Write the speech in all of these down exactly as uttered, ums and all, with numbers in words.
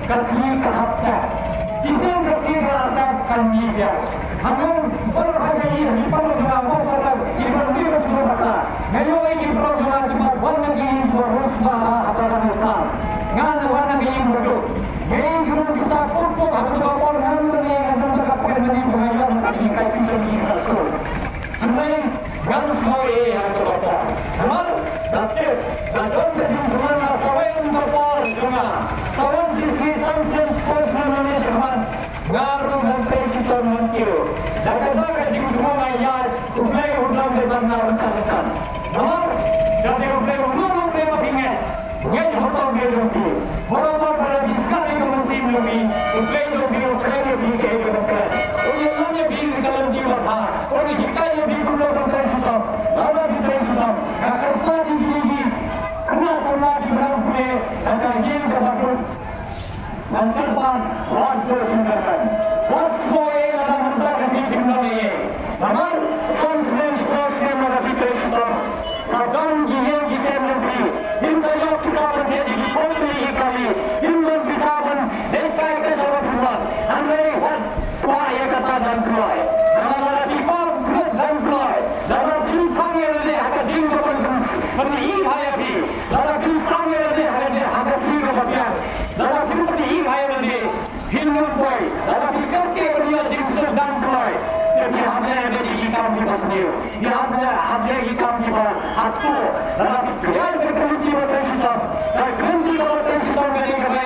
Ka sngi ka hap sep. Shisien ka sngi ka la sep, ka sngi ka. Hangne baroh ha ka ïing ki paralok jong nga, ki paralok jong nga, ki paralok jong nga. Nga ïohi ki paralok jong nga ki wan na ki ïing ki ba rus ba ha ka rang ka. Nga wan na ki ïing ba duk. Nga ïohi ki paralok ki sa puk puk ha ka por ngan na ki ïing, ngan na ka por ngan na ki ïing, ngan na ki ïing, ka ïing ka skul. Hynrei ngam sngew ei ei ha kata ka por. Namar da tip, da don ka jingkmen na sa wan ka por jong nga. Sa wan shi sngi, san snem, shiphew snem nangne sha khmat, nga ruh ngan trei shitom, ngan kiew. Da kata ka jingthmu nga ïaid, U Blei u don bad nga ryngkat ryngkat. Namar da dei U Blei uno uno uba phi ngeit. Ngeit hato ba ïa jong phi. Barabor ba la phi sngap ïa ka mynsiem jong phi, U Blei jong phi u kren ïa phi kaei kaba kren. Un ïalam ïa phi ka lynti ba bha. Un hikai ïa phi kumno ban trei shitom. Lada phi trei shitom, nga kyrpad ïa phi, khynnah samla kiba dang pule, da ka ïing kaba duk, ngan kyrpad, wat buh jingkyrmen. Wat sngew ei ei lada mynta ka sngi kim don ei ei. Namar san snem, shiphew snem lada phi trei shitom, sa don ki ïing ki sem jong phi. Kin sa ïoh pisa ban thied ïa ki khun bad ïa ki kali. Kin don pisa ban leit kai ka sha ba phi mon. Hynrei wat kwah ïa kata, don kloi. Namar lada phi pap, don kloi. Lada phi pang ïa lade ha ka ding kaba pyn-, pyn-i bha ïa phi. Lada phi sam ïa lade ha ka ding, ha ka sngi kaba biang. Lada phi pyn-i bha ïa lade. Phin ym poi, lada phi kyrkieh ban ïoh jingsuk, don kloi. Te phi hap leh ïa ki kam kiba sniew. Phi hap leh, hap leh ïa ki kam kiba hato. Lada phi kren bad ka lynti ba trei shitom, ka lynti ba trei shitom ka dei kaba,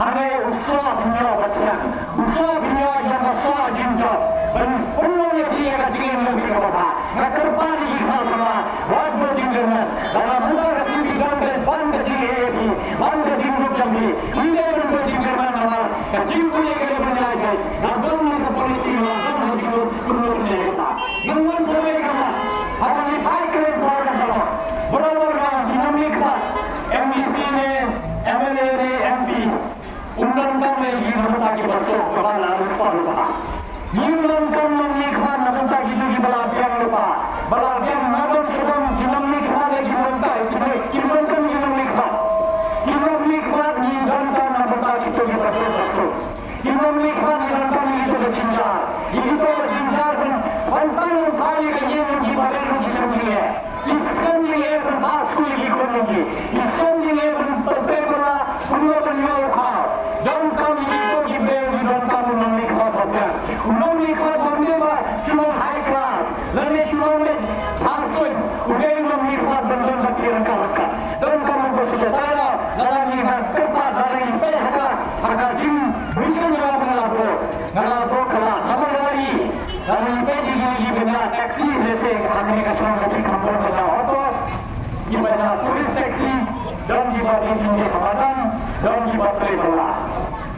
hynrei u soh phin ïoh ba thiang. U soh phin ïoh ïa ka soh jingjop. Ban pynlong ïa phi ïa ka jingim jong phi kaba bha. Nga kyrpad ïa ki khynnah samla, wat buh jingkyrmen. Lada mynta ka sngi phi don ban ka jingïeit, ban ka jingduk jong phi, ym dei ban buh jingkyrmen namar ka jingpule ka dei ban ïaid beit. Nga don na ka policy, nga don ha jingduk kumno ban ïaid kata. Ngan wan survey kata. Haba ngi phai kren sha ka sala, barabor nga, ki nongmihkhmat, M D C ne, M L A ne, M P, ym donkam ïa ki nongmihkhmat kiba suk, kiba la riewspah. Ngim donkam nongmihkhmat na bynta kito kiba la biang lypa, ba la biang. Nga don sha don ki nongmihkhmat, ki nongmihkhmat, ki nongmihkhmat, ki nongmihkhmat, ngi donkam na bynta kito kiba suk, ba suk. Ki nongmihkhmat ngi donkam ïa kito ba jynjar, ïa kito ba jynjar ban, ban tang ban phai ïa ka ïing jong ki, ba rit ruh ki shem jingeh. Ki shem jingeh ban phah skul ïa ki khun jong ki. Ki shem jingeh ban trei pura kumno ban ïoh u khaw. Donkam ïa kito ki briew, ngi donkam u nongmihkhmat ba biang. U nongmihkhmat ba ym dei ba shu long high class lane shu long leit ha suiñ. U dei u nongmihkhmat ban don bad ki ryngkat ryngkat. Donkam u ba shu jai. Lada ngi, nga kyrpad, lada ngi peit ha ka, ha ka jingmynsiem jong nga ba nga la buh, nga la buh ka lad. Namar nga la ïohi, lada ngi peit ïa ki, ki bynta taxi, lehse hangne ka shnong ka, ki kham don bynta auto, ki bynta tourist taxi, don kiba ïeng ïeng ha madan, don kiba trei bylla.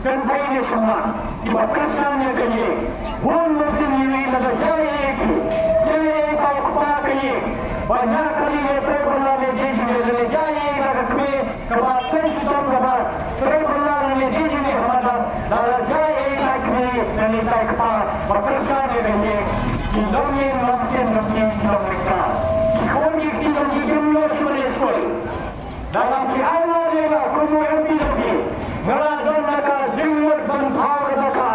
Kynthei ne shynrang kiba kyrshan ïa ka ïing. Bun mynsiem ïa ngi lada jia ïa ki, jia ïa ka u kpa ka ïing, ba ñiah kali ne trei bylla ne dei jingeh, lada jia ïa ka kmie kaba trei shitom kaba trei bylla ne dei jingeh ha madan, lada jia ïa ka kmie ne ka kpa ba kyrshan ïa ka ïing, ki longïing longsien jong ki ki long lyngkar. Ki khun ki kti jong ki kim ïoh shuh ban leit skul. Lada phi ai lad ïa nga kum u M P jong phi, nga la don na ka jingmut ban thaw kata ka,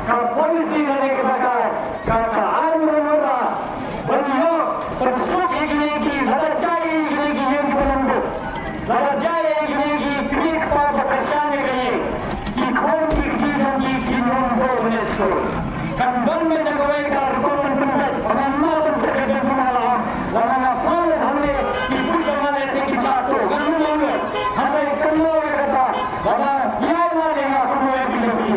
ka policy lane kata ka, ka, ka aiñ ban ïoh, ban pynsuk ïa kine ki, lada jia ïa kine ki ïing kiba nongduk, lada jia ïa kine ki kmie kpa ba kyrshan ïa ka ïing, ki khun ki kti jong ki kin ym buh ban leit skul. Kan don beit na kawei ka rukom ban pynbeit, ba ngan map ban pynbeit ban pynbeit. Lada nga phah hangne, ki buit ba nga lehse ki shah tuh, ngan ym ong. Hynrei kynmaw ïa kata, lada ïa nga, ïa nga kumno ïa phi, ïa phi.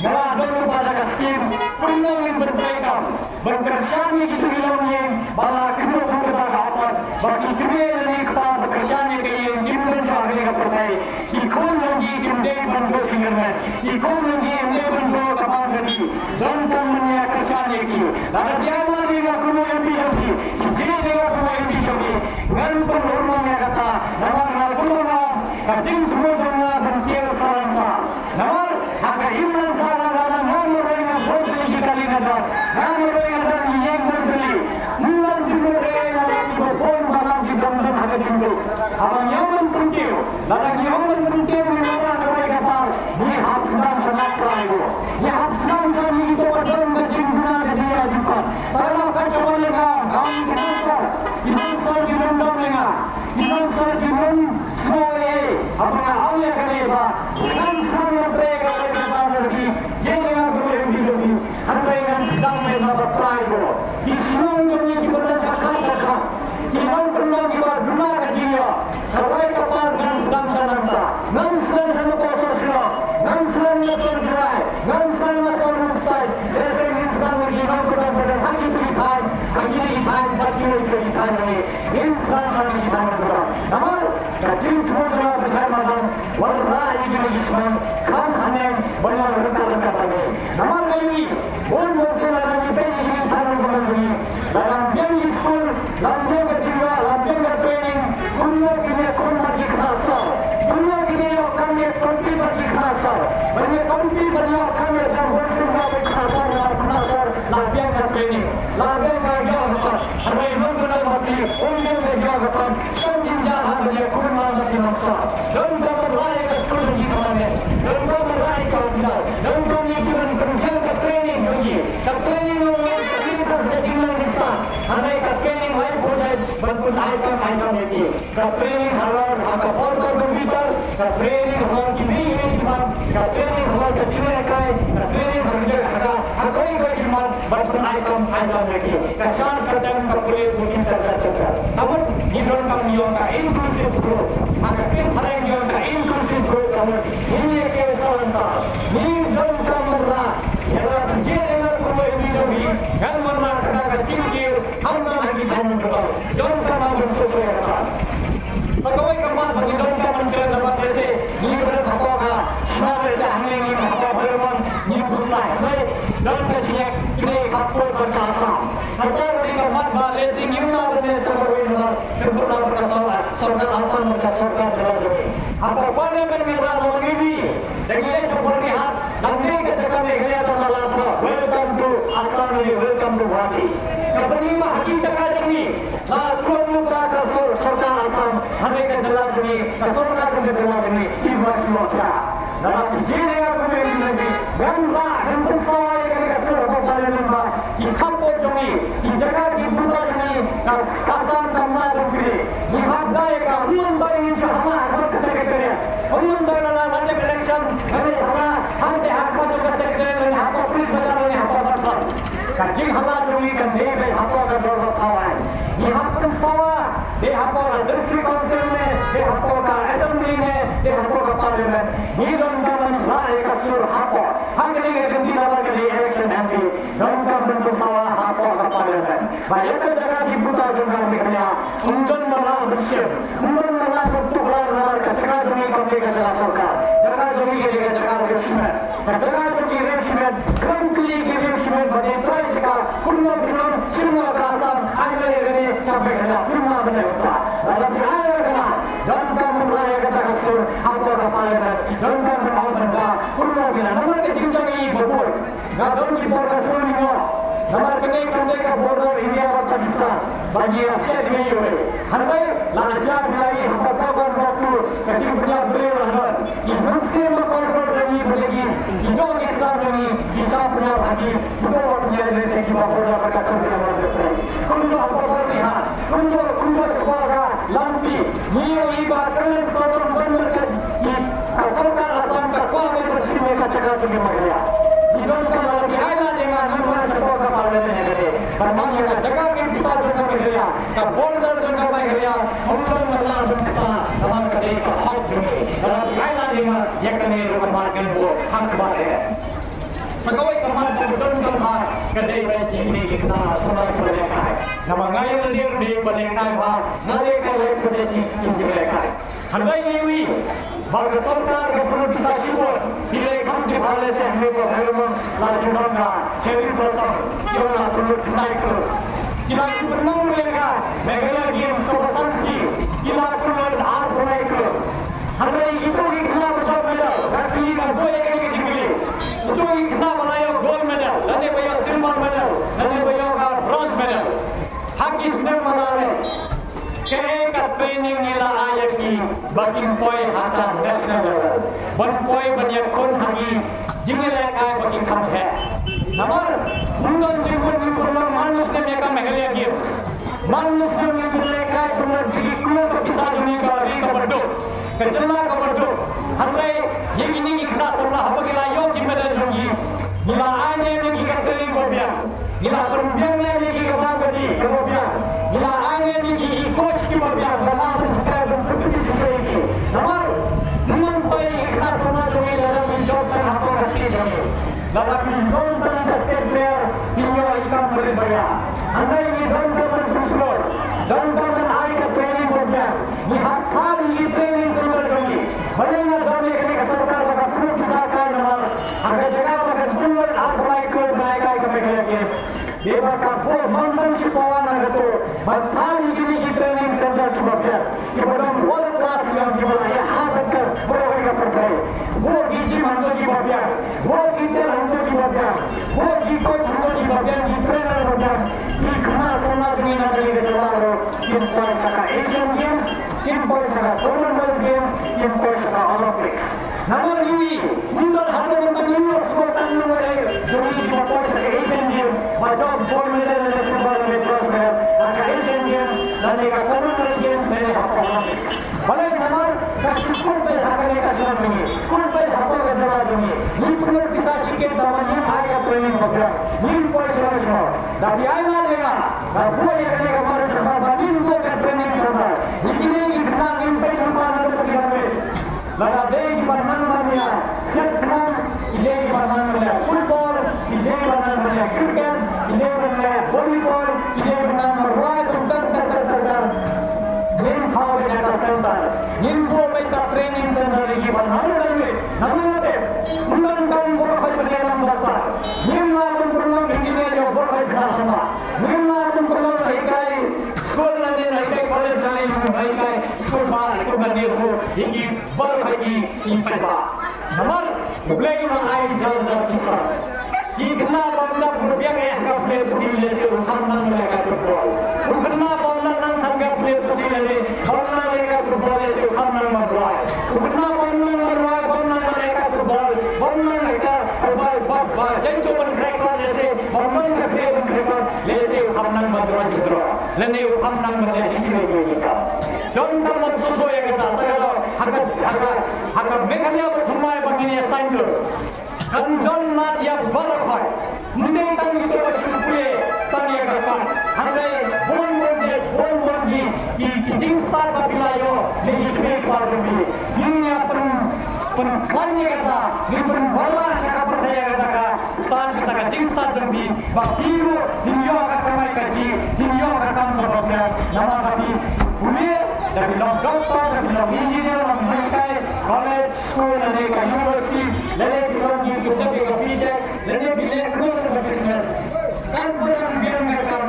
Nga la don lypa da ka skim, kumno ngin pyntrei kam ban kyrshan ïa kito ki longïing ba la kynduh kum kata ka apot, ba ki kmie lane ki kpa ba kyrshan ïa ka ïing kim don shuh ha kane ka pyrthei. Ki khun jong ki kim dei ban buh jingkyrmen. Ki khun jong ki kim dei ban buh ka bam ka dih. Donkam ban ïa kyrshan ïa ki. Lada phi ai lad ïa nga kum u M P jong phi, phi jied ïa nga kum u M P jong phi, ngan pynurlong ïa kata. Namar nga pynurlong ka jingthmu jong nga ban kiew salan sar. Namar ha ka imlang sar nga, nga marwei nga vote ïa ki kali nga dap. Nga marwei nga dap ïa ki ïing bad kali. Ym don jingmut ei ei lada kiba bun balang ki dang don ha ka jingduk. Haba ngi ong ban pynkiew, lada ngi ong ban pynkiew, ngi wanrah kawei ka par. Haba nga ong ïa kane ba ngan sdang ban trei ka kane ka party, jingïalang ka M D W, hynrei ngan sdang ban ba trai ko. Ki shnong jong ngi kiba don shakhmat shakhmat, ki nongkyndong kiba duna ka jingïoh, ka roi ka par ngan sdang sha nangta. Ngan sdang sha Naposo Shnong, ngan sdang na Sor Jrai, ngan sdang na Sor Nustai. Lehse ngin sdang na ki nongkyndong ba don ha kito ki thaiñ, ha kito ki thaiñ, ha kito ki thaiñ. Ngin sdang sha kito ki thaiñ nongkyndong. Namar ka jingthmu jong nga ba dei ban wanrah ïa kine ki shnong kham haneng ban wan ryngkat ryngkat bad ngi. Namar nga ïohi bun bun sien lada ngi peit ïa kine ki thaiñ nongkyndong jong ngi, lada biang ki skul, lada biang ka jingïoh, lada biang ka training, kumno kin ïa khun bad ki khynnah sor, kumno kin ïa ïoh kam ïa compete bad ki khynnah sor, ban ïa compete ban ïoh kam ïa jam bun sien ïoh bad ki khynnah sor, lada khynnah sor la biang ka training, la biang ka ïoh ka ton. Hynrei nongkyndong bad ki um biang ka ïoh ka ton, shong jynjar ha ban ïa khun lang bad ki nongsor. Donkam ban rah ïa ka skul jong ngi ka manen, donkam ban rah ïa ka hospital, donkam ïa ki ban pynbiang ka training jong ngi. Ka training jong ngi ka training ka jinglong distance, hynrei ka training lai project ban pynai kam ai kam ïa ki. Ka training halor ha ka bor ka computer, ka training halor ki mei mei ki mat, ka training halor ka jinglehkai, ka training halor ka ha ka ha kawei kawei ki mat ban pynai kam ai kam ïa ki. Ka shad ka dang ka pule pule ter ter ter ter. Ka mut ngi donkam ïong ka inclusive growth. Ha ka kyrpang phareng ïong ka inclusive growth ka mut ngi ïa ki salonsar. Ngi donkam ban rah ïa la ka jingïalang ka mut ngi dong hi ngan ban rah ka ka jingkir. Khamtam ha ki thaiñ nongkyndong, donkam ban sngewthuh ïa kata. Sa kawei ka mat ba ngi donkam ban kren, namar lehse ngi ba don hapoh ka shnong, lehse hangne ngi hapoh Phermon ngi pynslai, hynrei don ka jingeh kine khappoh bad ka Assam. Kata ruh dei ka mat ba lehse ngim lah ban leh tang kawei, namar kynduh na bad ka sor-, sorkar Assam bad ka sorkar jylla jong ngi. Hapoh Parliament ngi rah ba ngi ri da ngi leit sha Byrnihat. Nangta ka jaka Meghalaya tang la la thok, welcome to Assam ne welcome to Guwahati. Ka bynta ba ha ki jaka jong ngi la tlot muka ka sor-, sorkar Assam, hynrei ka jylla jong ngi, ka sorkar jong ka jylla jong ngi i must not try. Namar ki jingeh ka kumne ki jingeh, ngan rah, ngan pynsawa ïa kane ka sur hapoh Parliament ba ki khappoh jong ngi, ki jaka ki bynta jong ngi, ka, ka Assam kam lah ban kri. Ngi hap da ïa ka, ym dei ngi shu hala ha ka Secretariat. Ym dei la la la dep election, ngi hala hangtei ha ka secretariat, ngi hapoh Police Bazar, ngi hapoh Dharpar. Ka jinghala jong ngi kan dei beit hapoh ka Dorbar Thawaiñ. Ngi hap pynsawa, dei hapoh ka District Council ne, dei hapoh ka Assembly ne, dei hapoh ka Parliament. Ngi donkam ban rah ïa ka sur hapoh. Ha kane ka kynti namar ka dei election M P, donkam ban pynsawa hapoh ka Parliament. Ba ïa ka jaka ki bynta jong ka Meghalaya, ym don ba lah ban shim, ym don ba lah ban tuklar, namar ka jaka jong ngi kam dei ka jaka sorkar. Jaka jong ngi ka dei ka jaka riewshimet. Ka jaka jong ngi riewshimet, khlem kylli ki riewshimet ba dei trai jaka, kumno phi nang shim noh ka Assam, ai lei kane, shah phi kane, kumno ban leh kata. Lada phi ai kane, donkam ban rah ïa ka jaka sur hapoh ka Parliament, donkam ban ong ban da, kumno phi nang, namar ka jingjia ngi ba bun. Nga don ki por ka sngew ïa nga. Namar kane kam dei ka border India bad Pakistan. Ba ngi ïa shet ïa U A E. Hynrei la jia phi la ïohi ha ka por ka por tu ka jingpynïap briew la don. Ki Muslim ba kordor jong ngi ba dei ki, ki nong Islam jong ngi, ki shah pynïap ha ki, ki don ba pynïap lehse kiba border ba ka kam pynïap la dei. Kumjuh ha ka por ni ha, kumjuh, kumjuh sha por ka Lamti. Ngi ïohi ba kren sawdong ban merket ki, ka sorkar Assam ka kwah ban shim ïa ka jaka jong ngi Meghalaya. Ngi donkam ba la ki ai lad ïa nga ngan wan shapoh ka Parliament ïa kane. Ban man ïa ka jaka ki bynta jong ka Meghalaya, ka border jong ka Meghalaya, ym don ba lah ban kata, namar ka dei ka hok jong ngi. Ba la ki ai lad ïa nga ïa kane ruh ka mat ngan buh ha kaba eh. Sa kawei ka mat ba donkam ha ka dei ba ïa kine ki khynnah samla ki ba lehkai. Namar nga ïa lade ruh dei ba lehkai ba nga lehkai lehkai ba dei ki ki lehkai. Hynrei ngi ïohi ba ka sorkar ka pynlut pisa shibun, ki leh kham ki pha lehse hangne ba Phermon la ju don ka Cherry Blossom, ki ong la pynlut khyndai klur. Ki la ju pynlong ruh ïa ka Meghalaya Games kaba san sngi, ki la pynlut arphew lai klur. Hynrei kito ki khynnah ba jop medal, nga kylli, nga buh ïa kane ka jingkylli. Kito ki khynnah ba la ïoh gold medal, lane ba ïoh silver medal, lane ba ïoh ka bronze medal ha ki snem ba la leit. Kaei ka training ngi la ai ïa ki ba kin poi ha ka national level, ban poi ban ïakhun ha ki jingïalehkai ba kin kham heh. Namar ym don jingmut ngim pynlong man u snem ïa ka Meghalaya Games. Man u snem ngim pynlehkai pynlong, ki klur ka pisa jong ngi ka ri kaba duk, ka jylla kaba duk. Ngi la ai ne ngi ka training ba biang. Ngi la pynbiang ne ngi ka bam ka di ka ba biang. Ngi la ai ne ngi ki coach ki ba biang ba la pynhikai ban pynpyni shisha ïa ki. Namar ngi wan poi ïa ka samla jong ngi lada ngi jop tang hapoh ka state jong ngi. Lada ngi don tang ka state player, ngi ïoh ïa ka mari ba ïa. Hynrei ngi don tang ban explore, don tang ban ai ka training ba biang. Ngi hap ban ïa training center jong ngi. Balei nga don ïa kane ka sorkar ba ka pynbisa kai namar ha ka jaka ba ka jingmut ar barai klur ba ngi kai ka Meghalaya Games. Dei ba ka bor man tang shi pawa na ka to ban ai ïa kine ki training center kiba biang, kiba don world class, ïa kiba la ïa ha ka ka bor ka pyrthei. Bor ki gym hangto kiba biang, bor ki tel hangto kiba biang, bor ki coach hangto kiba biang, ki trainer ba biang. Ki khynnah samla jong ngi na kane ka jylla ruh kin poi sha ka Asian Games, kin poi sha ka Commonwealth Games, kin poi sha ka Olympics. Namar ngi, ngi don hapoh mynta ngi ïoh support tang na ngi jong ngi kiba poi sha ka Asian Games, ba jop gold medal lane silver lane bronze medal ha ka Asian Games lane ka Commonwealth Games lane ha ka Olympics. Balei? Namar ka shu kut beit ha kane ka shnong jong ngi, kut beit hapoh ka jylla jong ngi. Ngi pynlut pisa shikit ba ngin ai ka training ba biang, ngin poi sha ka shnong. Da phi ai lad ïa nga, da buh ïa kane ka mar sha ba ngin buh ka training center. Ïa kine ki khynnah ngin peit lypa na ka pyrthei. Lada dei kiba nang ban ïa siat khnang, ki dei kiba nang ban leh football, ki dei kiba nang ban leh cricket, ki dei ban leh volleyball, ki dei ban nang ban rwai ban ter ter ter ter ter. Ngin thaw beit ïa ka center, ngin buh beit ka training center ïa kiba nang ban leh. Namar nga tip, ym donkam baroh khoit ban ïalam doktor. Ngim lah ban pynlong engineer ïa baroh khoit khynnah samla. Ngim lah ban pynlong hikai skul lane hikai college lane hikai skul ba kumba dei ruh ïa ki baroh khoit ki paidbah. Namar U Blei u la ai jar jar ki star. Ki khynnah bym da pyrbiang eh ha ka pule puthi lehse u kham nang ban leh ka football. U khynnah bym da nang tang ka pule puthi lane bym nang leh ka football lehse u kham nang ban rwai. U khynnah bym nang ban rwai, bym nang ban leh ka football, bym nang leh ka football, ba, ba, jaiñ to ban record lehse bym nang ka pule ban record lehse u kham nang ban rwai jingthrang. Lane u kham nang ban leh jingthrang. Don ka mon suthu ïa kata, ta ka dei ha ka, ha ka, ha ka Meghalaya ba thymmai ba ngin ïa sign dur. Kan don mat ïa baroh khoit. Ym dei tang ïa kito ba shu pule tang ïa ka kam. Hynrei bun bun de, bun bun de ki, ki jingstad ba phi la ïoh na ki kmie ki kpa jong phi. Ngin ïa pyn, pynkhlaiñ ïa kata, ngin pynbor sha ka pyrthei ïa kata ka stad, kata ka jingstad jong phi. Ba phi ruh phin ïoh ka kamai kajih, phin ïoh ka kam kaba biang. Namar ba phi pule, da phi long doktor, da phi long engineer, long hikai, college, skul lane ka university, lane ki long ki, ki dep ïa ka B Tech, lane ki leh kano kano ka business. Kan pynbiang ka kam,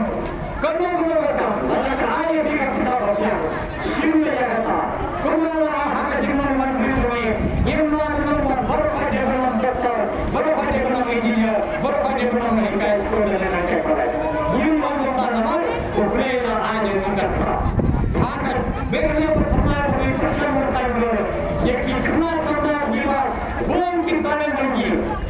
kano kano ka kam, lada ka ai ïa phi ka pisa ba biang, shim leh ïa kata. Kumba la ha ka jingmane man briew jong ngi, ngim lah ban long ba baroh khoit dei ban long doktor, baroh khoit dei ban long engineer, baroh khoit dei ban long hikai skul lane hikai college. Ngim ong kumta namar U Blei u la ai ïa ngi ka sap. Ha ka Meghalaya ba thymmai ba ngi kyrshan ban sign dur ïa ki khynnah samla kiba bun ki talent jong ki,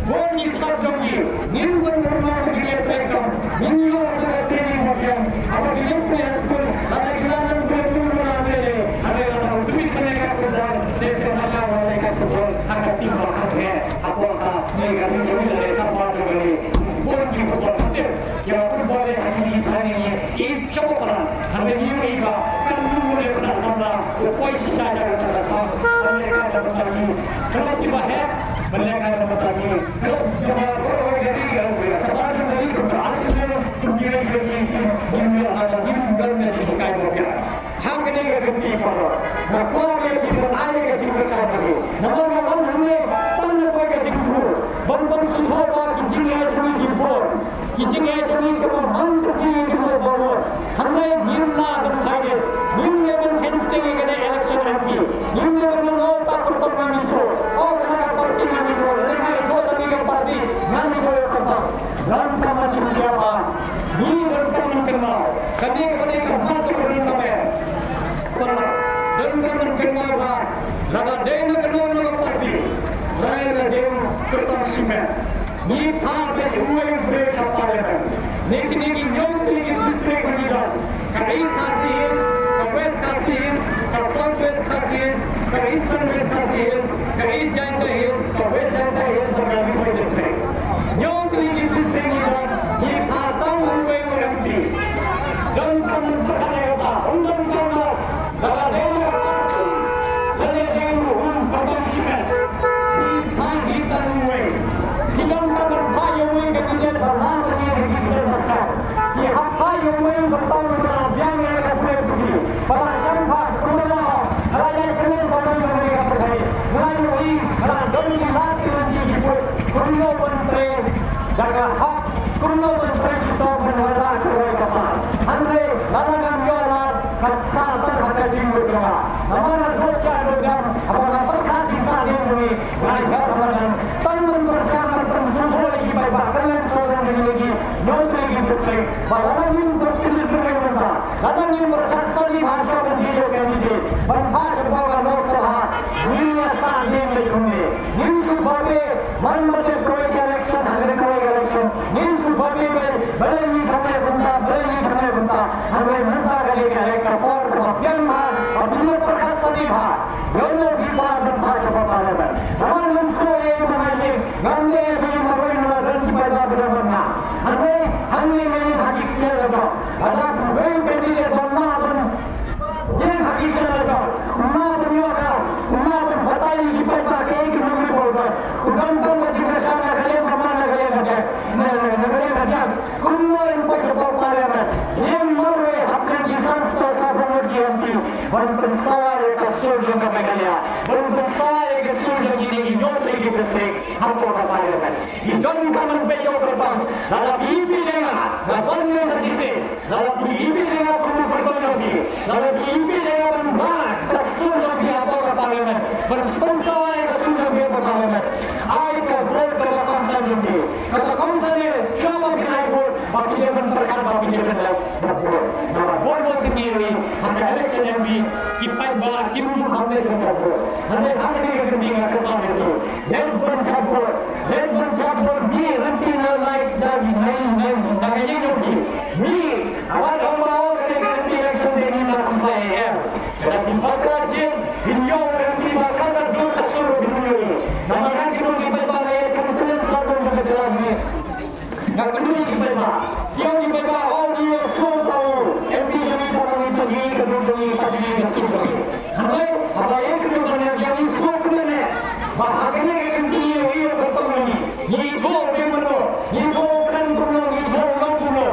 bun ki sap jong ki. Ngin pynbor ïa ki trei kam, ngin ïoh ïa ka training ba biang. Haba ki leit pule ha skul, lada ki la nang pule pule na pule, haba la tang tbit kane ka football, lehse na ka wala ka football ha ka team ba kham heh hapoh ka Meghalaya jong ngi lane shabar jong ngi. Bun ki football ha tip ïa football ha ki training ïa ki shabar palan. Haba ngi ïohi ba kan kum u leh khynnah samla u poi shisha sha ka jaka kam ban lehkai na bynta ngi. Club kiba heh ban lehkai na bynta ngi. Club kiba baroh kawei ka ri ka shabar jong ka ri kum ka Arsenal kum ki ri ka ri ki ri ka ri ka ri ka ri ka ri ka ri. Ha kane ka kynti paralok nga kwah ïa phi ban ai ka jingkyrshan ha ngi. Namar nga wan hangne tang na kawei ka jingthmu ban pynsngewthuh ba ki jingeh jong ngi ki bun. Ki jingeh jong ngi ki bun, man ka sngi ngi ki bun. Hynrei ngim lah ban hide, ngim lah ban hide sting ïa kane election M P. Ngim lah ban ong ta kyrtong ngan ïathuh, ong ha ka party ngan ïathuh, lane ngan ïathuh tang ïa ka party ngan ïathuh ïa ka party. Donkam ban sngewthuh ba ngi donkam ban kynmaw. Kane ka dei ka mat ka dei ka met. Donkam ban kynmaw ba lada dei na kano kano ka party, dei na dei kyrtong shimet. Ngi phah beit uwei u briew sha parliament. Ne kine ki hynñiew tylli ki district ba ngi don, ka East Khasi Hills, ka West Khasi Hills, ka South West Khasi Hills, ka Eastern West Khasi Hills, ka East Jaintia Hills, ka West Jaintia Hills bad ka Ri Bhoi District. Hynñiew Ki district ngi don, ngi kha tang uwei u M P. Don ka mun pyrkhat ïa kata, ym don ka mun. Lada dei na ka party, lada dei ruh u kyrtong shimet, ngi kha ngi tang uwei. Ki don ka ban kha ïa uwei u candidate ba lah ban ïa ki candidate ba skhem. Ki hap kha ïa uwei u kyrtong uba la biang ïa ka pule puthi, ba la sngewbha kumba la hok, ba la ïaid kylleiñ sawdong ïa ka pyrthei. Nga ïohi ba la don ki lad ki lynti ki put kumno ban trei da ka hok, kumno ban trei shitom ban wanrah ka roi ka par. Hynrei lada ngam ïoh lad, ka sah tang ha ka jingmut jong nga. Namar nga duk sha duk jam, haba nga pyrkhat ïa ki sahdien jong ngi, nga ïoh ba nga dang tang ban pyrshang ban pynsngewthuh ïa ki paidbah kylleiñ sawdong ïa kine ki Nongtrei ki District, ba lada ngim duk kynduh kynduh mynta, lada ngim pyrkhat sani bha shuwa ban ïoh candidate ban phah shapoh ka Lok Sabha, ngin ïa sahdien beit kumne. Ngin shu babe man ba dei kawei ka election ha kane kawei ka election, ngin shu babe beit balei ngi thymmai kumta, balei ngi thymmai kumta. Hynrei mynta ka dei ka por kaba biang bha ba phin ïoh pyrkhat sani bha. Ïoh ïoh ki paidbah ban phah shapoh Parliament. Namar ngam sngewthuh ïa ka, ngam leh ïa ka marwei, namar don ki paidbah ba don bad nga. Hynrei hangne nga ïeng ha ki kjat la jong. Lada phi wei u candidate ba u lah ban ïeng ha ki kjat la jong, u lah ban ïoh kam, u lah ban batai ïa ki paidbah kaei kaba u don. U don tang ka jingkyrshan na ka liang ka man, na ka liang ka biang, na, na, na ka liang ka biang. Kumno yn poi shapoh Parliament, ïeng marwei hapdeng ki san spah sawphew ngut ki M P, ban pynsawa ïa ka sur jong ka Meghalaya, ban pynsawa ïa ka sur jong kine ki Nongtrei ki District hapoh ka Parliament. Ki donkam ban peit ïa u kyrpang. Lada phi ïeit ïa nga, nga ban ïa sa shisien. Lada phi ïeit ïa nga kum u kyrtong jong phi, lada phi ïeit ïa nga ban mad ka sur jong phi hapoh ka Parliament, ban pynsawa ïa ka sur jong phi hapoh Parliament, ai ka vote kaba kongsan jong phi. Kaba kongsan ne, shuwa ba phin ai vote, ba phi dei ban pyrkhat, ba phi dei ban leh vote. Namar vote ba sngewbha ha ka election M P, ki paidbah kim ju kham leh ban vote. Hynrei ha kane ka kynti nga kyrpad ïa phi, leit ban khot vote, leit ban khot vote. Ngi ryntih na lai jong ngi, na, na, na ka ïing jong ngi. Ngi, wat ong ba o kane ka M P election dei ngi na kumba ïa em. Lada phi bakla jied, phin ïoh u M P ba kata dur ka sur phin ïoh. Namar kine ki paidbah, ïa kine ki paidbah sawdong jong ka jylla ngi. Nga kynduh ïa ki paidbah. Ki ong ki paidbah, o ngi ïohsngew ba u M P jong ngi u ong ïa ngi, ka dur jong ngi, ka dur jong ngi, ka sur jong ngi. Hynrei haba ïa kynduh ban ïa ngi, ïohsngew kumne ba ha kane ka kynti ïa u kyrtong jong ngi, ngi ithuh u dieng mano, ngi ithuh u kren kumno, ngi ithuh u long kumno.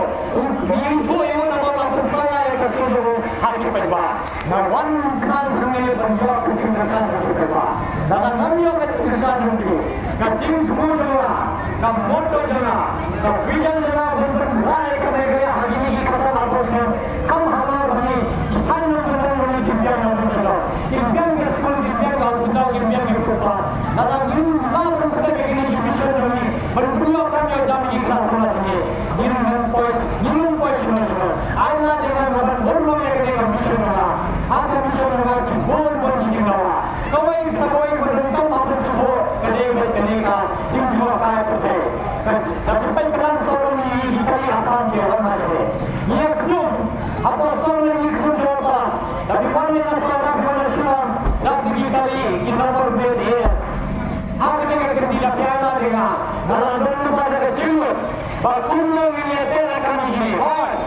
Ngi ithuh ïa u namar ba u pynsawa ïa ka sur jong u ha ki paidbah. Nga wan khnang hangne ban ïoh ka jingkyrshan jong ki paidbah. Lada ngam ïoh ka jingkyrshan jong ki, ka jingthmu jong nga, ka motto jong nga, ka vision jong nga ban pynrah ïa ka Meghalaya ha kine ki khatsan arphew snem, kam halor hangne. Ki thaiñ nongkyndong jong ngi ki biang na bun shnong, ki biang ki skul, ki biang ka hospital, ki biang ki footpath. Lada ngim lah ban pynrah ïa kine ki vision jong ngi, ban pynïoh kam ïoh jam ïa ki khynnah samla jong ngi, ngin ym poi, ngin ym poi shnong shnong. Ai lad ïa nga, nga ban urlong ïa kane ka mission jong nga. Ha ka mission jong nga ki bun bun ki jingdawa. Kawei sa kawei ba donkam ban sngewthuh ka dei ba kane ka jingjngohkai pyrthei. Ka, da phi peit ka dang sawdong ïa ki kali Assam ki wan ha kane. Ngi ïa khñium hapoh sor ne ngi khñium sha Assam. Da phi wan ïa ka sor, da phi wan na Shillong, da phi ki kali ki number plate A S. Ha kane ka kynti lada phi ai lad ïa nga, nga la don lypa da ka jingmut ba kumno ngin ïa teh rakam ïa kine. Hooid,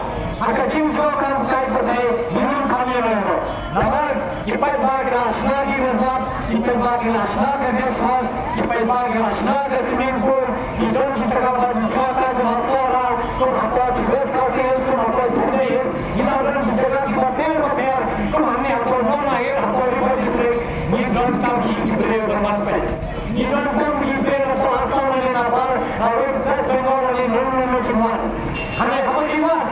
ha ka jingjngohkai pyrthei ngin ym kham ïa lade. Namar ki paidbah ki la shna ki resort, ki paidbah ki la shna ka guest house, ki paidbah ki la shna ka swimming pool, ki don ki jaka ban jngohkai jong ha Sohra, kum hapoh ki West Khasi Hills, kum hapoh Jowai Hills, ngi la don ki jaka kiba pher bapher, kum hangne hapoh Nongnahin, hapoh Ri Bhoi District, ngi donkam ki briew ban wan peit. Ngi donkam ki briew na Assam ne na bar, na West Bengal ne, ne, ne, ne, ne, ne. Hangne haba ngi wan,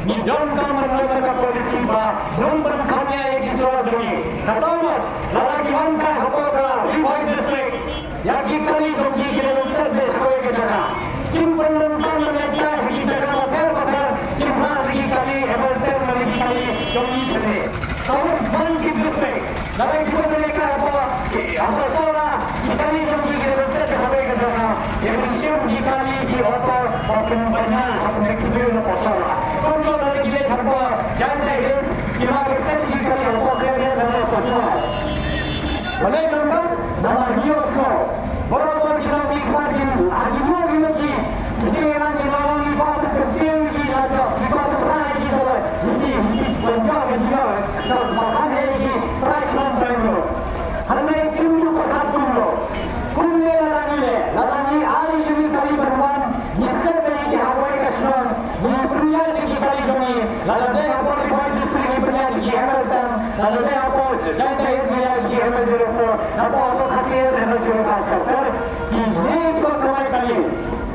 ngi donkam ban wan ka policy ba ngin pynkham ïa ki surok jong ngi. Kata mut, lada ki wan kai hapoh ka Ri Bhoi District, ïa ki kali jong ki ki la set beit ha kawei ka jaka. Kim pyndonkam ban leit kai ha ki jaka bapher bapher, kim lah ïa ki kali, em, ban leit kai ha ki kali jong ngi shane. Ka mut ban ki district, lada ki pynleit kai hapoh, hapoh Sohra, ki kali jong ki ki la set ha kawei ka jaka. Ïa ki shim ki kali ki auto ba kin bynñiah ha pynleit ki briew na Sohra. Kumjuh lada ki leit hapoh Jaintia Hills, ki la set ki kali hapoh Khliehriat lane hapoh Jowai. Balei nangta? Namar ngi ïohsngew, barabor ki nongmihkhmat ki, ha ki nongmihkhmat ki, Jingïalang ki nongwei ki ba pynkyntiew ïa ki la jop, ki ba pynrai ïa ki dolloi, ïa ki, ïa ki ban ïoh ka jingïoh, ka ba kham heh ïa ki trai shnong trai nongkrong. Hangne kim ju pyrkhat kumno. Kumne lada ngi leh, lada ngi ai ïa ki kali ban wan, ngi set ïa ki ha kawei ka shnong, ngi pynïaid ïa ki kali jong ngi, lada dei hapoh Ri Bhoi District ngi pynïaid ïa ki M L ten, lada dei hapoh Jaintia Hills ngi ïaid ïa ki M L zero four, hapoh Khasi Hills M L zero five, kata ki ngi pynkyntiew kali.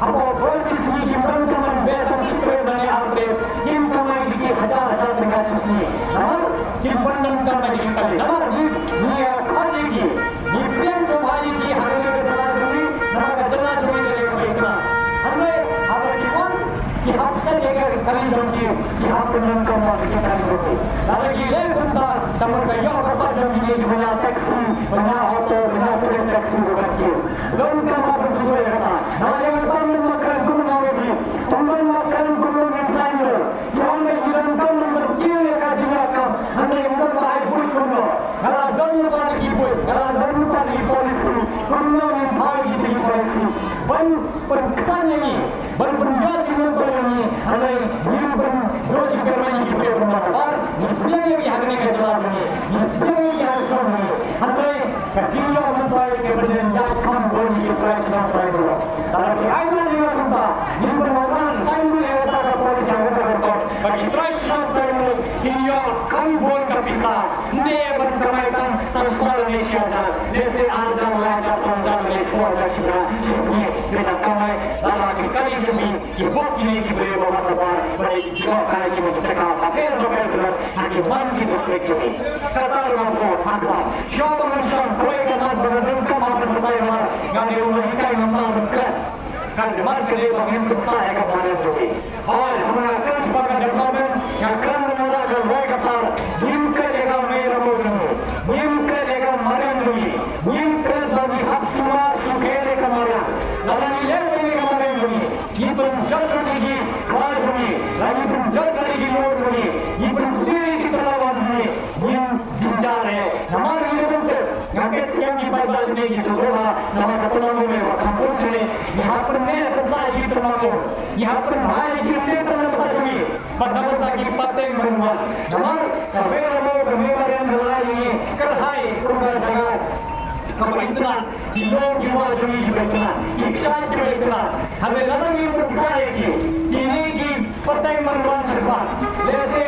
Hapoh Bhoi shisngi kim donkam ban beh tang shi trip lane ar trip, kim kamai da ki hajar hajar tyngka shisngi. Namar kim donkam ban beh da ki kali. Namar ngi, ngi ïa khot ïa ki, ngi pdiang sngewbha ïa ki ha kane ka jylla jong ngi, namar ka jylla jong ngi ka dei kaba ïeit. Hangne haba ki wan, ki hap set ïa ka kali jong ki, ki hap pyndonkam da ki kali jong ki. Lada ki leh kumta, tang ban ka ïoh ka pat jong kine kiba ïa taxi, ba ïa auto, ba ïa tourist taxi, ba ïa ki. Donkam ban sngewthuh ïa kata. Namar ïa kata ngim lah kren kumno ïa ki. Ngim lah kren kumno ïa ki saiñdur. Ki ong ba ki donkam ban kiew ïa ka jingïakam. Hynrei ngim lah ai buit kumno. Nga la don lypa da ki buit. Nga la don lypa da ki policy. Kumno ngin thaw ïa ki policy ban pynksan ïa ngi. Ban pynïaid jingmyntoi ïa ngi, hynrei ngim pynduh jingkyrmen ïa ki briew kumta. Namar ngi pdiang ïa ki ha kane ka jylla jong ngi, ngi pdiang ïa ki ha shnong jong ngi. Hynrei ka jingïoh myntoi kaba dang ïaid kham bun ïa ki trai shnong trai nongkrong. Lada ki ai ïa ngi kumta, ngin pynwanrah saiñdur ïa kata ka policy ha kata ka por ba ki trai shnong trai nongkrong kin ïoh kham bun ka pisa. Ym dei ban kamai tang san spah ne shi hajar, lehse ar hajar, lai hajar, san hajar ne spah ne shi hajar shisngi. Bad kamai lada ki kali jong ngi ki bok kine ki briew ba mat ba bar, ba dei ki jong kane ki jaka ba pher ba pher ha ki man ki district jong ngi. Kata ruh ka por ha khmat. Shuwa ba ngan shong kawei ka mat ba nga donkam ban batai, namar nga dei u nonghikai, ngam lah ban kren. Ka dei mat ka dei ba ngin pynshai ïa ka mariang jong ngi. Hooid, haba nga kren shaphang ka development, nga kren na ka bynta ka roi ka par, ngim kren ïa ka mei ramew jong ngi, ngim kren ïa ka mariang jong ngi, ngim kren ba ngi hap sumar sukher ïa ka mariang. Lada ngi leh ïa ka mariang jong ngi, ngi pynjot ïa ki khlaw jong ngi, lada ngi pynjot ïa ki lum jong ngi, ngi pynsmir ïa ki tyrwa jong ngi, ngim jynjar eh. Namar ngi ïa kynthei, nga kit sngewbha ki paidbah jong ngi ki sngewbha, namar ka tyrwa jong ngi ka kham bun jong ngi, ngi hap pynneh pynsah ïa ki tyrwa jong ngi, ngi hap pynbha ïa ki tyrwa jong ngi. Bad na ka bynta ki pateng ban wan. Namar ka mei ramew, ka mei mariang ka la ïa ngi kyrhai kum ka jaka kaba itynnad, ki lum ki wah jong ngi kiba itynnad, ki kshaid kiba itynnad. Hynrei lada ngi pynshai ïa ki, kine ki pateng ban wan shakhmat. Lehse